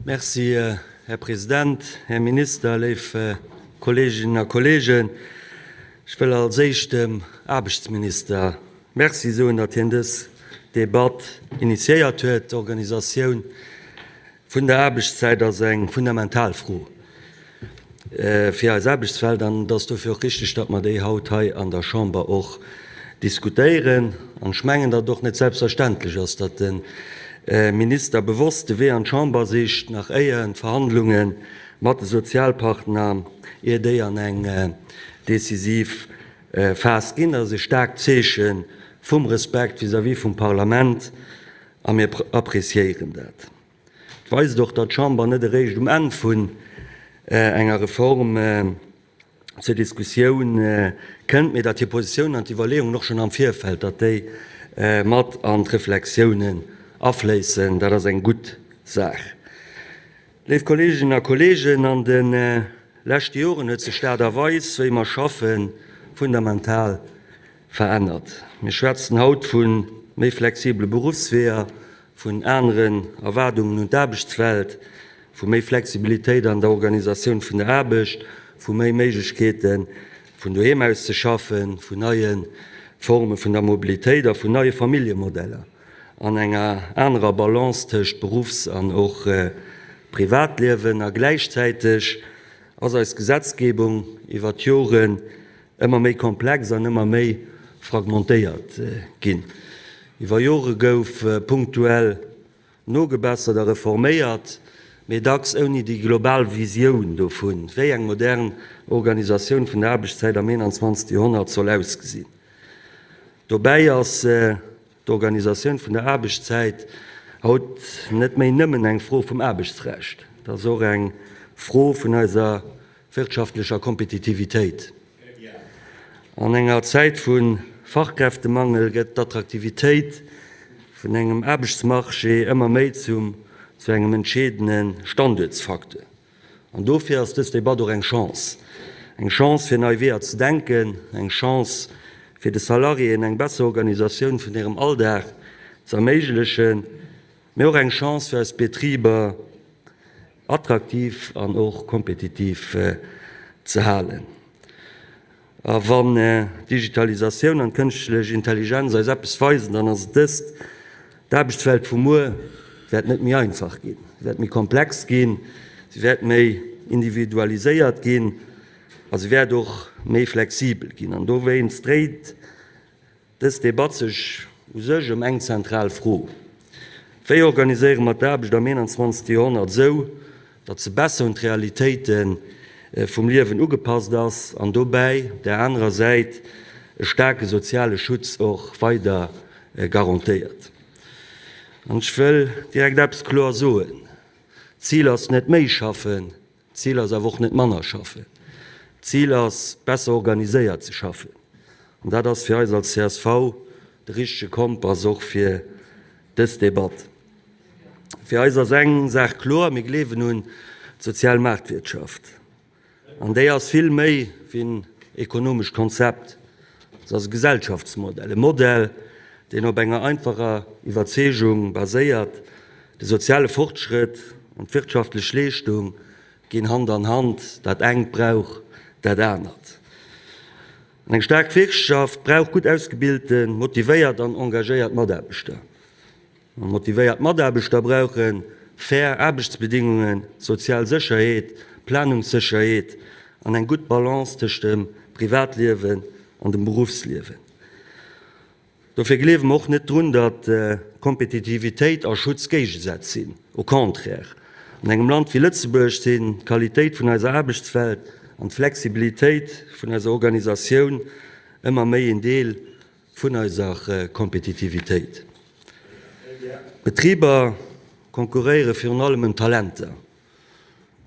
Merci, Här President, Här Minister, léif Kolleeginnen a Kolleegen. Ech wëll als Éischt dem Aarbechtsminister Merci soen, datt hien dës Debatt initiéiert huet. D'Organisatioun vun der Aarbechtszäit ass eng fundamental Fro fir eis Aarbechtswelt an et ass dofir och richtig, datt mer déi haut hei an der Chamber och diskutéieren. An ech mengen, datt et och net selbstverständlech ass, datt de Minister bewosst de Wee an d'Chamber sicht, nach éier en d'Verhandlunge mat de Sozialpartner, ier déi an eng decisiv Phas ginn. Dat ass e staarkt Zeeche vum Respekt vis-à-vis vum Parlament a mir appréciéieren dat. Et weist och, datt d'Chamber net eréischt um Enn vun enger Reform zur Diskussioun kënnt, mee datt hir Positioun an d'Iwwerleeungen och schonn am Virfeld, datt déi mat an d'Reflexiounen afléissen. Dat ass eng gutt Saach. Léif Kolleeginnen a Kolleegen, an de leschte Joren huet sech d'Aart a Weis, wéi mer schaffen, fundamental verännert. Mir schwätzen haut vu méi flexibele Beruffsweeër, vun aneren Erwaardungen un d'Aarbechtswelt, vu méi Flexibilitéit an der Organisatioun vun der Aarbecht, vu méi Méiglechkeeten, vun doheem aus ze schaffen, vun neie Forme vun der Mobilitéit a vun neie Familljemodeller an enger anerer Balance tëscht Beruffs an och Privatliewen. A gläichzäiteg ass eis Gesetzgebung iwwert d'Joren ëmmer méi komplex an ëmmer méi fragmentéiert ginn. Iwwer Jore gouf punktuell nogebessert a reforméiert, mee dacks ouni déi global Visioun dovun, wéi eng modern Organisatioun vun der Aarbechtszäit am 21. Joerhonnert soll ausgesinn. Dobäi ass d'Organisatioun vun der Aarbechtszäit haut net méi nëmmen eng Fro vum Aarbechtsrecht, et ass och eng Fro vun eiser wirtschaftlecher Kompetitivitéit. An enger Zäit vu Fachkräftemangel gëtt d'Attraktivitéit vun engem Aarbechtsmarché ëmmer méi zum zu engem entscheedene Standuertsfacteur. An dofir ass dës Debatt och eng Chance. Eng Chance fir nei Weeër ze denken, eng Chance fir de Salariéen eng besser Organisatioun vun hirem Alldag ze erméiglechen, mee och eng Chance fir eis Betriber attraktiv an och kompetitiv ze halen. A wann d'Digitalisatioun an d'kënschtlech Intelligenz eis eppes weisen, dann ass et dëst, D'Aarbechtswelt vu muer wäert net méi einfach ginn, se wäert méi komplex ginn, se wäert méi individualiséiert ginn a se wäert och méi flexibel ginn. An dowéinst dréit Dës Debatt sech u sech ëm eng zentral Fro, Wéi organiséiere mer d'Aarbecht am 21. Joerhonnert esou, datt se besser un d'Realitéite vum Liewen ugepasst ass an dobäi op där anerer Säit e staarke soziale Schutz och weider garantéiert? An ech wëll direkt eppes kloer soen, D'Zil ass net méi schaffen, D'Zil ass awer och net manner schaffen. D'Zil ass, besser organiséiert ze schaffen. An dat ass fir eis als csv de richtege Kompass och fir dës Debatt. Fir eis ass eng Saach kloer, Mir gleewen un d'sozial Maartwirtschaft. An déi ass vill méi wéi en ekonomescht Konzept. Se ass e Gesellschaftsmodell, e Modell, deen op enger einfacher Iwwerzeegung baséiert, De soziale Fortschrëtt an d'wirtschaftlech Leeschtung ginn Hand an Hand, dat engt brauch dat anert. An eng staark Wirtschaft brauch gutt ausgebilten, motivéiert an engagéiert Mataarbechter. A motivéiert Mataarbechter brauche fair Aarbechtsbedingungen, sozial Sécherheet, Planungssécherheet an eng gutt Balance tëscht dem Privatliewen an dem Beruffsliewen. Dofir gleewe mer och net drun, datt Kompetitivitéit a Schutz Géigesätz sinn. Au contraire, an engem Land wéi Lëtzebuerg sinn d'Qualitéit vun eiser Aarbechtswelt an d'Flexibilitéit vun eiser Organisatioun ëmmer méi een Deel vun eiser Kompetitivitéit. D'Betriber konkurréiere virun allem ëm Talenter.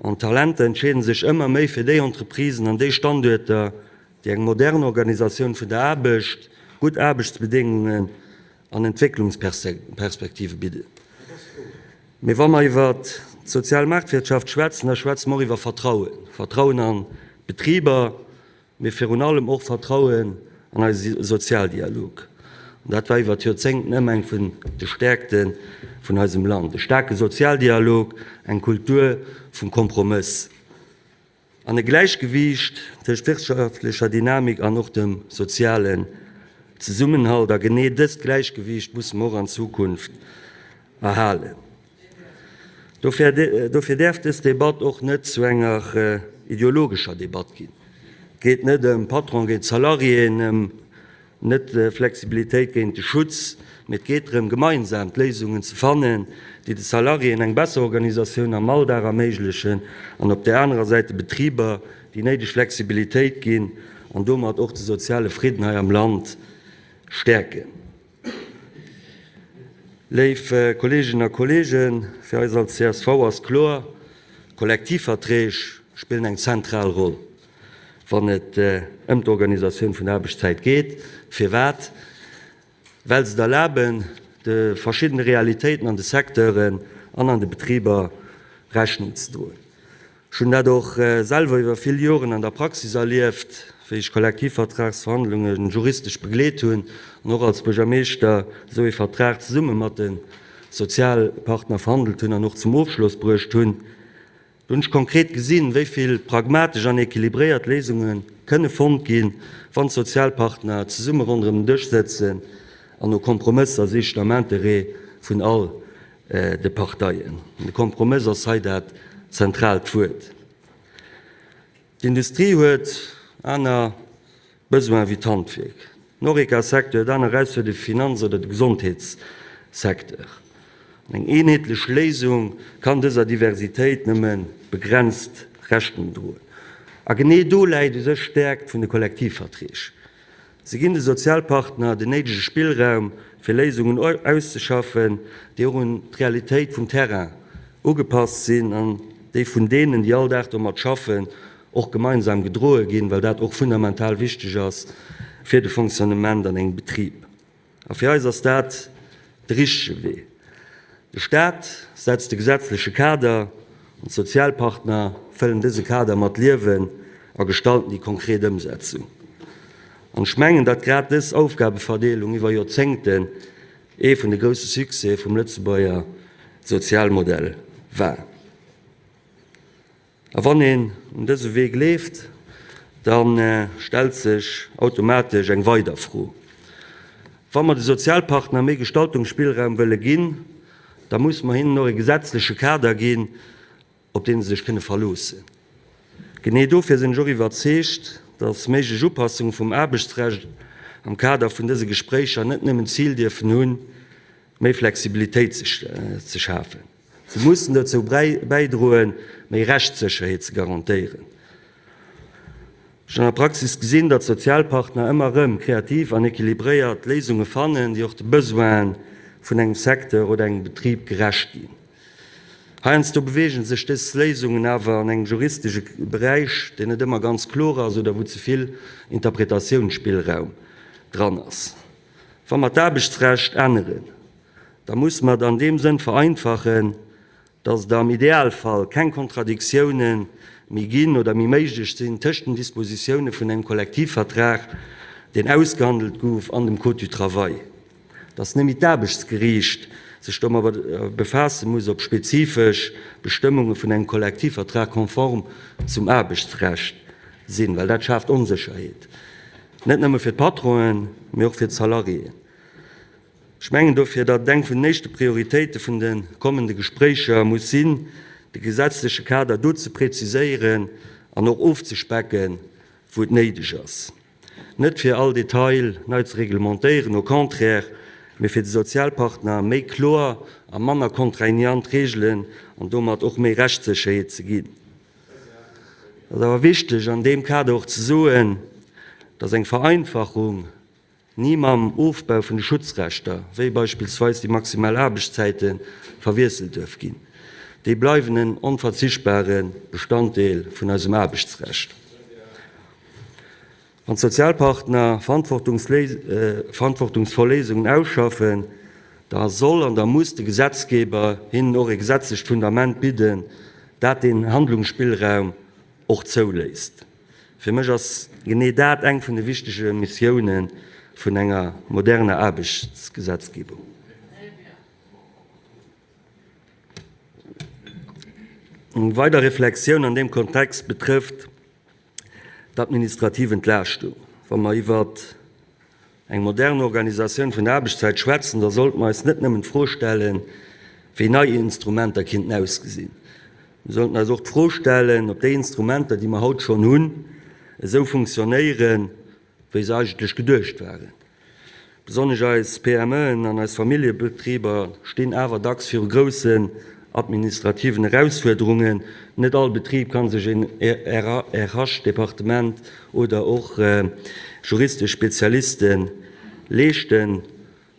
An d'Talenter entscheede sech ëmmer méi fir déi Entreprisen an déi Standuerter, déi eng modern Organisatioun vun der Aarbecht, gutt Aarbechtsbedéngungen an Entwécklungsperspektive bidden. Mee wa mer iwwer d'sozial Maartwirtschaft schwätzen, da schwätze mer och iwwer Vertrauen, Vertrauen an d'Betriber, mee virun allem och Vertrauen an eise Sozialdialog. An dat war iwwer d'Joerzéngten ëmmer eng vun de Stäerkte vun eisem Land, e staarke Sozialdialog, eng Kultur vum Kompromëss an e Gläichgewiicht tëscht wirtschaftlecher Dynamik an och dem sozialen Zesummenhalt. A genee dëst Gläichgewiicht musse mer och an Zukunft erhalen. Dofir däerf dës Debatt och net zu enger ideologescher Debatt ginn. Et geet net ëm Patron géint Salariéen, ëm net Flexibilitéit géint de Schutz, mee et geet drëm, gemeinsam d'Léisungen ze fannen, déi de Salariéen eng besser Organisatioun am Alldag erméiglechen an op där anerer Säit de Betriber déi néideg Flexibilitéit ginn an domat och de soziale Fridden hei am Land stäerken. Léif Kolleeginnen a Kolleegen, fir eis als csv ass kloer, Kollektivverträg spillen eng zentral Roll, wann et ëm d'Organisatioun vun der Aarbechtszäit geet. Firwat? Well se et erlaben, de verschiddene Realitéiten an de Secteuren an an de Betriber Rechnung ze droen. Ech hunn dat och selwer iwwer vill Joren an der Praxis erlieft, wéi ech Kollektivvertragsverhandlunge juristesch begleet hunn an och als Buergermeeschter esou ee Vertrag zesumme mat de Sozialpartner verhandelt hunn an och zum Ofschloss bruecht hunn. Do hunn ech konkret gesinn, wéi vill pragmatesch an equilibréiert Léisunge kënne fonnt ginn, wann d'Sozialpartner zesumme ronderëm den Dësch sëtzen an no Kompromësser sichen am Interêt vun all de Parteien. De Kompromëss ass hei dat zentraalt Wuert. D'Industrie huet aner Besoinen wéi d'Handwierk. Den Horeca-Secteur huet aner Erausfuerderungen wéi de Finanz oder de Gesondheetssecteur. An eng eenheetlech Léisung kann dëser Diversitéit nëmme begrenzt Rechnung droen. A genee do läit u sech d'Stäerkt vun de Kollektivverträg. Se ginn de Sozialpartner den néidege Spillraum, fir Léisungen auszeschaffen, déi och un d'Realitéit vum Terrain ugepasst sinn an déi vun deenen, déi all Dag domat schaffen, och gemeinsam gedroe ginn, well dat och fundamental wichteg ass fir de Fonctionnement an engem Betrib. A fir eis ass dat de richtege Wee. De Staat setzt de gesetzleche Kader an d'Sozialpartner fëllen dëse Kader mat Liewen a gestalten déi konkret Ëmsetzung. An ech mengen, datt grad dës Aufgabeverdeelung iwwer Joerzéngten ee vun de grousse Succèse vum Lëtzebuerger Sozialmodell war. A wann een un dëse Wee gleeft, da stellt sech automatesch eng weider Fro, Wa mer de Sozialpartner méi Gestaltungsspillraum wëlle ginn, da musse mer hinnen och e gesetzleche Kader ginn, op dee se sech kënne verloossen. Genee dofir sinn ech och iwwerzeegt, datt méiglech Upassunge vum Aarbechtsrecht am Kader vun dëse Gespréicher net nëmmen d'Zil dierfen hunn, méi Flexibilitéit ze schafen. Se mussen dozou bäidroen, méi Rechtssécherheet ze garantéieren. Ech hunn an der Praxis gesinn, datt d'Sozialpartner ëmmer erëm kreativ an equilibréiert Léisunge fannen, déi och de Besoine vun engem Secteur oder engem Betrib gerecht ginn. Heiansdo beweege sech dës Léisungen awer an engem juristesche Beräich, deen net ëmmer ganz kloer ass oder wou ze vill Interpretatiounsspillraum dran ass. Wa mer d'Aarbechtsrecht änneren, da musse mer et an deem Sënn vereinfachen, dass et am Idealfall keng Kontradiktiounen méi ginn oder méi méiglech sinn tëscht den Dispositioune vun engem Kollektivvertrag, deen ausgehandelt gouf, an dem Code du travail, dass net méi d'Aarbechtsgeriicht sech domat befaasse muss, ob spezifesch Bestëmmunge vun engem Kollektivvertrag konform zum Aarbechtsrecht sinn, well dat schaaft Onsécherheet, net nëmme fir d'Patronen, mee och fir d'Salariéen. Ech mengen dofir, datt et eng vun den éischte Prioritéite vun de kommende Gespréicher muss sinn, de gesetzleche Kader do ze präziséieren an och ofzespecken, wou et néideg ass. Net fir all Detail nei ze reglementéieren, au contraire, mee fir de Sozialpartner méi kloer a manner contraignant Reegelen an domat och méi Rechtssécherheet ze ginn. Et ass awer wichteg an deem Kader och ze soen, datt eng Vereinfachung ni mam Ofbau vun de Schutzrechter, wéi beispillsweis déi maximal Aarbechtszäiten, verwiesselt duerf ginn. Déi bleiwen en onverzichtbare Bestanddeel vun eisem Aarbechtsrecht. Wann d'Sozialpartner verantwortungsvoll Léisungen ausschaffen, da soll an da muss de Gesetzgeber hinnen och e gesetzlecht Fundament bidden, dat deen Handlungsspillraum och zouléisst. Fir mech ass genee dat eng vun de wichtege Missioune. vun enger moderner Aarbechtsgesetzgebung. Eng weider Reflexioun an deem Kontext betrëfft d'administrativ Entlaaschtung. Wa mer iwwer eng modern Organisatioun vun der Aarbechtszäit schwätzen, da sollte mer eis net nëmmen d'Fro stellen, wéi nei Instrumenter kinnten ausgesinn. Mir sollten eis och d'Fro stellen, ob déi Instrumenter, déi mer haut schonn hunn, esou funktionéieren, wéi se eigentlech geduecht waren. Besonnesch eis PMEen an eis Familljebetriber stinn awer dacks viru groussen administrativen Erausfuerderungen. Net all Betrib kann sech een RH-Departement oder och juristesch Spezialiste leeschten.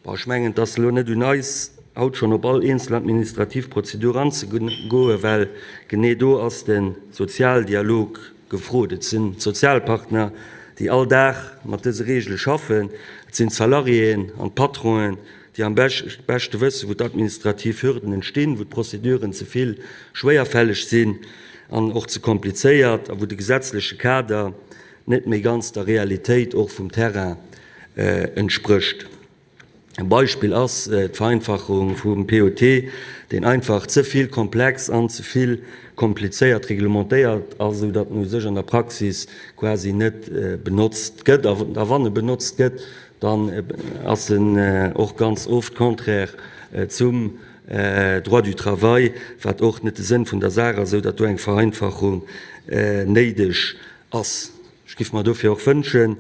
Bon, ech mengen, et ass elo net un eis, haut schonn op all eenzel administrativ Prozedur anzegoen, well genee do ass de Sozialdialog gefrot. Et sinn d'Sozialpartner, déi all Dag mat dëse Reegele schaffen. Et sinn d'Salariéen an d'Patronen, déi am beschte wëssen, wou d'administrativ Hürden entstinn, wou d'Prozeduren ze vill schwéierfälleg sinn an och ze komplizéiert a wou de gesetzleche Kader net méi ganz der Realitéit och vum Terrain entsprécht. E Beispill ass d'Vereinfachung vum POT, deen einfach ze vill komplex an ze vill komplizéiert reglementéiert ass, esou datt en u sech an der Praxis quasi net benotzt gëtt. A wann e benotzt gëtt, dann ass en och ganz oft contraire zum Droit du travail, wat och net de Sënn vun der Saach ass, esou datt do eng Vereinfachung néideg ass. Ech giff mer dofir och wënschen,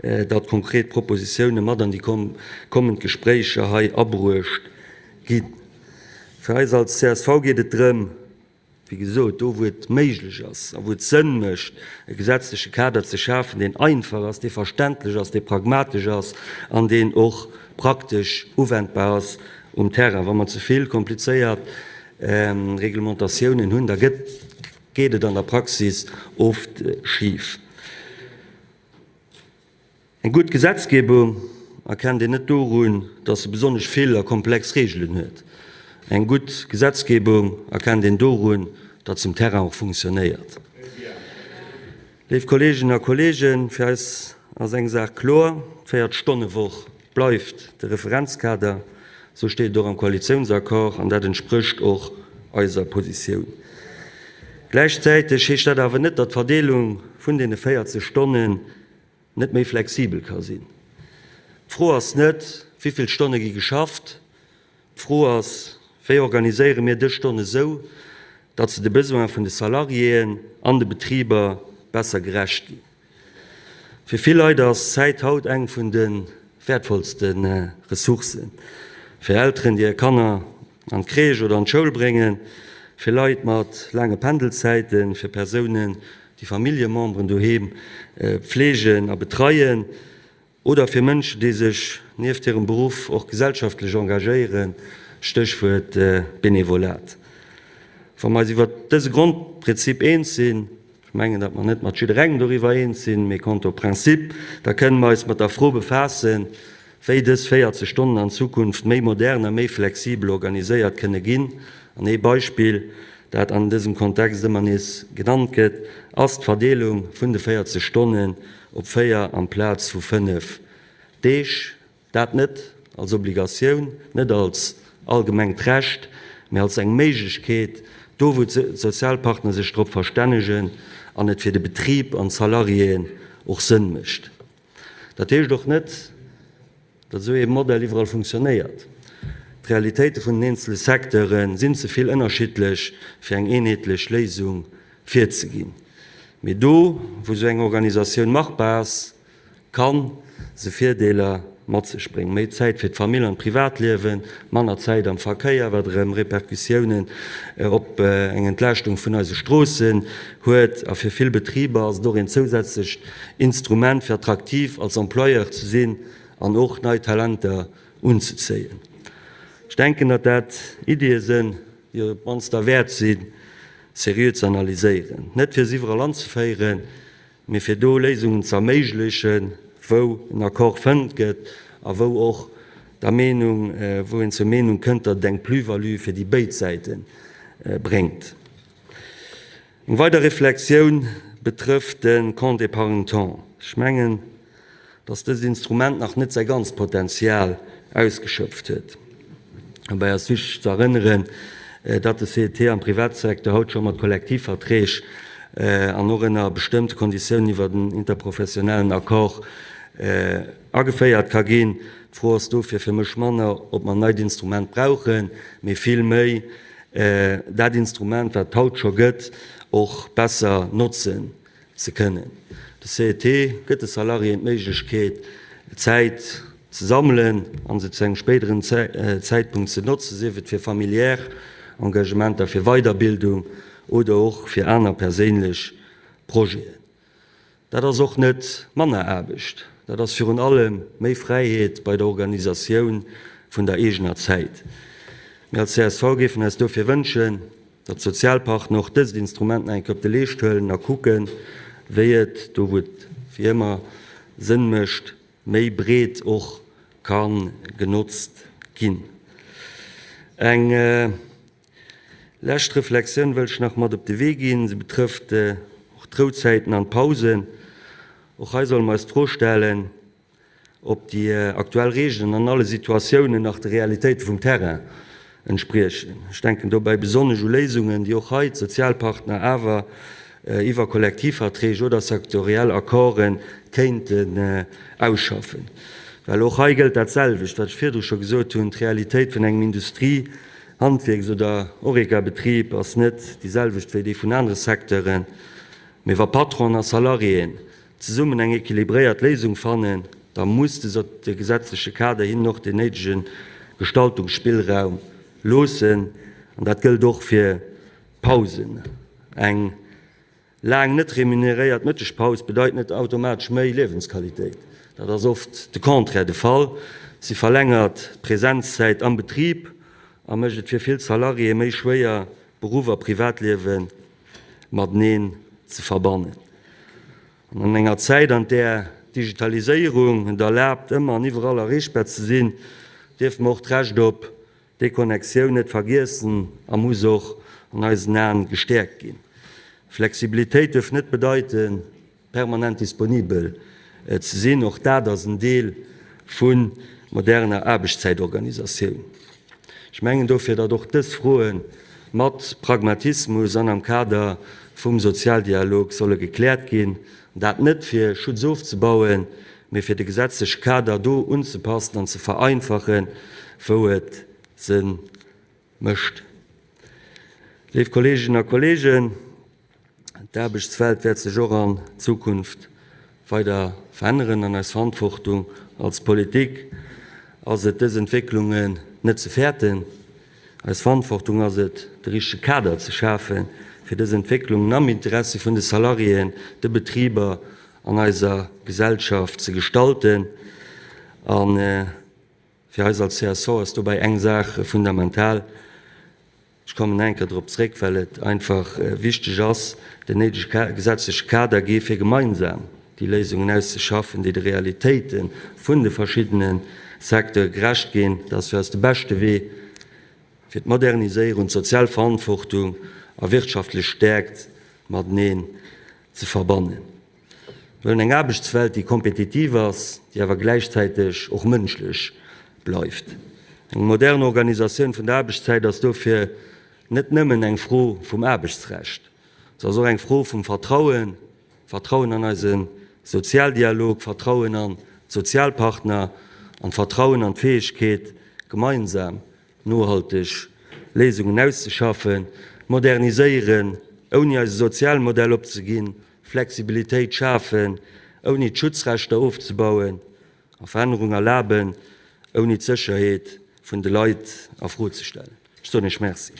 datt konkret Propositioune mat an déi kommend Gespréicher hei abruecht ginn. Fir eis als csv geet et drëm, wéi gesot, do wou et méiglech ass a wou et Sënn mécht, e gesetzleche Kader ze schafen, deen einfach ass, dee verständlech ass, dee pragmatesch ass an deen och praktesch uwendbar ass um Terrain. Wa mer ze vill komplizéiert Reglementatiounen hunn, da gëtt geet et an der Praxis oft schif. Eng gutt Gesetzgebung erkennt een net dorun, datt se besonnesch vill a komplex Reegelen huet. Eng gutt Gesetzgebung erkennt een dorun, datt se um Terrain och funktionéiert. Léif Kolleeginnen a Kolleegen, fir eis ass eng Saach kloer, D'Véiertstonnewoch bleift de Referenzkader. Esou steet et och am Koalitiounsaccord an dat entsprécht och eiser Positioun. Gläichzäiteg heescht dat awer net, datt d'Verdeelung vun deene 40 Stonnen net méi flexibel ka sinn. D'Fro ass net, Wéi vill Stonne gi geschafft? D'Fro ass, Wéi organiséiere mir dës Stonne esou, datt se de Besoin vun de Salariéen an de Betriber besser gerecht ginn? Fir vill Leit ass Zäit haut eng vun de wäertvollste Ressourcen. Fir Elteren, déi hir Kanner an d'Crèche oder an d'Schoul bréngen, fir Leit mat laange Pendelzäiten, fir Persounen, déi Familljememberen doheem fleegen a betreien. Oder fir Mënschen, déi sech nieft hirem Beruff och gesellschaftlech engagéieren, Stéchwuert Benevolat. Wa mer eis iwwer dëse Grondprinzip eens sinn, ech mengen, datt mer net mat jidderengem doriwwer eens sinn, mee quant au principe, da kënnen mer eis mat der Fro befaassen, wéi dës 40 Stonnen an Zukunft méi modern a méi flexibel organiséiert kënne ginn. An ee Beispill, dat an dësem Kontext ëmmer nees genannt gëtt, ass d'Verdeelung vun de 40 Stonnen Op 4 amplaz vu 5 Deeg. Dat net als Obligatioun, net als allgemengt Recht, mä als eng Méiglechkeet, do wou d'Sozialpartner sech drop verstännegen an et fir de Betrib an d'Salariéen och Sënn mécht. Dat heescht och net, datt esou ee Modell iwwerall funktionéiert. D'Realitéite vun den eenzele Secteure sinn ze vill ënnerschiddlech, fir eng eenheetlech Léisung virzeginn. Mee do, wou esou eng Organisatioun machbar ass, ka se Virdeeler mat sech bréngen, méi Zäit fir d'Famill an d'Privatliewen, manner Zäit am Verkéier, wat erëm Repercussiounen op eng Entlaaschtung vun eise Stroossen huet. A fir vill Betriber ass et och een zousätzlecht Instrument, fir attraktiv als Employeur ze sinn an och nei Talenter unzezéien. Ech denken, datt dat Iddie sënn, déi op d'mannst derwäert sinn, seriö ze analyséieren. Net fir se iwwerall anzeféieren, mee fir do Léisungen ze erméiglechen, wou en Accord fënnt gëtt a wou och der Meenung, wou een zur Meenung kënnt, datt et eng Plus-value fir déi béid Säite bréngt. Eng weider Reflexioun betrëfft de Compte épargne-temps. Ech mengen, dass dëst Instrument nach net säi ganzt Potenzial ausgeschöpft huet. Dobäi ass wichteg ze erënneren, datt de CET am Privatsecteur haut scho mat Kollektivverträg an och ënner bestëmmte Konditiounen iwwer en interprofessionellen Accord ageféiert ka ginn. D'Fro ass dofir fir mech manner, ob mer en neit Instrument brauchen, mee vill méi, dat Instrument, wat et haut scho gëtt, och besser notzen ze kënnen. De CET gëtt de Salariéen d'Méiglechkeet, Zäit ze sammelen a se zu engem spéideren Zäitpunkt ze notzen, sief et fir familiär Engagementer, fir Weiderbildung oder och fir aner perséinlech Projeten. Dat ass och net manner Aarbecht, dat ass virun allem méi Fräiheet bei der Organisatioun vun der eegener Zäit. Mir als csv géifen eis dofir wënschen, datt d'Sozialpartner och dëst Instrument nach eng Kéier op de Leescht huelen a kucken, wéi et, do wou et wéi ëmmer Sënn mécht, méi breet och ka genotzt ginn. Eng lescht Reflexioun wëll ech nach mat op de Wee ginn. Se betrëfft och d'Rouzäiten an d'Pausen. Och hei solle mer eis d'Fro stellen, ob déi aktuell Reegelen an alle Situatiounen nach de Realitéite vum Terrain entspriechen. Ech denken dobäi besonnesch u Léisungen, déi och hei d'Sozialpartner awer iwwer Kollektivverträg oder sektoriell Accorde kéinten ausschaffen. Well och hei gëllt dat selwecht, wat ech virdru scho gesot hunn, D'Realitéit vun engem Industrie-, Handwierks oder Horeca-Betrib ass net déi selwecht wéi déi vun anere Secteuren. Mee wa Patronen a Salariéen zesummen eng équilibréiert Léisung fannen, da muss de gesetzleche Kader hinnen och den néidege Gestaltungsspillraum loossen. An dat gëllt och fir d'Pausen. Eng laang net remuneréiert Mëttegpaus bedeit net automatesch méi Liewensqualitéit. Dat ass oft de Contraire de Fall. Si verlängert d'Presenzzäit am Betrib a mécht et fir vill Salariéë méi schwéier, Beruff a Privatliewe mateneen ze verbannen. An an enger Zäit, an där d'Digitaliséierung et erlaabt, ëmmer an iwwerall erreechbar ze sinn, dierfe mer och d'Recht op Deconnectioun net vergiessen a muss och an eisen Aen gestäerkt ginn. Flexibilitéit duerf net bedeiten, permanent disponibel ze sinn. Och dat ass en Deel vu moderner Aarbechtszäitorganisatioun. Ech mengen dofir, datt och dës Froe mat Pragmatismus an am Kader vum Sozialdialog solle gekläert ginn, an dat net fir Schutz ofzebauen, mee fir de gesetzleche Kader do unzepassen an ze vereinfachen, wou et Sënn mécht. Léif Kolleeginnen a Kolleegen, d'Aarbechtswelt wäert sech och an Zukunft weider veränneren an eis Verantwortung als Politik ass et, dës Entwécklungen net ze fäerten. Eis Verantwortung ass et, de richtege Kader ze schafen, fir dës Entwécklungen am Interessi vun de Salariéen, de Betriber an eiser Gesellschaft ze gestalten. A fir eis als csv ass dobäi eng Saach fundamental, Ech kommen nach eng Kéier drop zréck, well et einfach wichteg ass, den néidege gesetzleche Kader gi fir gemeinsam déi Léisungen auszeschaffen, déi de Realitéite vun de verschiddene Secteure gerecht ginn. Dat ass fir eis de beschte Wee, fir d'Moderniséierung, d'sozial Verantwortung a wirtschaftlech Stäerkt mateneen ze verbannen. Mir wëllen eng Aarbechtswelt, déi kompetitiv ass, déi awer gläichzäiteg och mënschlech bleift. Eng modern Organisatioun vun der Aarbechtszäit ass dofir net nëmmen eng Fro vum Aarbechtsrecht. Se ass och eng Fro vum Vertrauen, Vertrauen an eise Sozialdialog, Vertrauen an d'Sozialpartner an Vertrauen an d'Fäegkeet, gemeinsam nohalteg Léisungen auszeschaffen, moderniséieren, ouni eise Sozialmodell opzeginn, Flexibilitéit schafen, ouni d'Schutzrechter ofzebauen, a Verännerung erlaben, ouni d'Sécherheet vun de Leit a Fro ze stellen. Ech soen Iech Merci.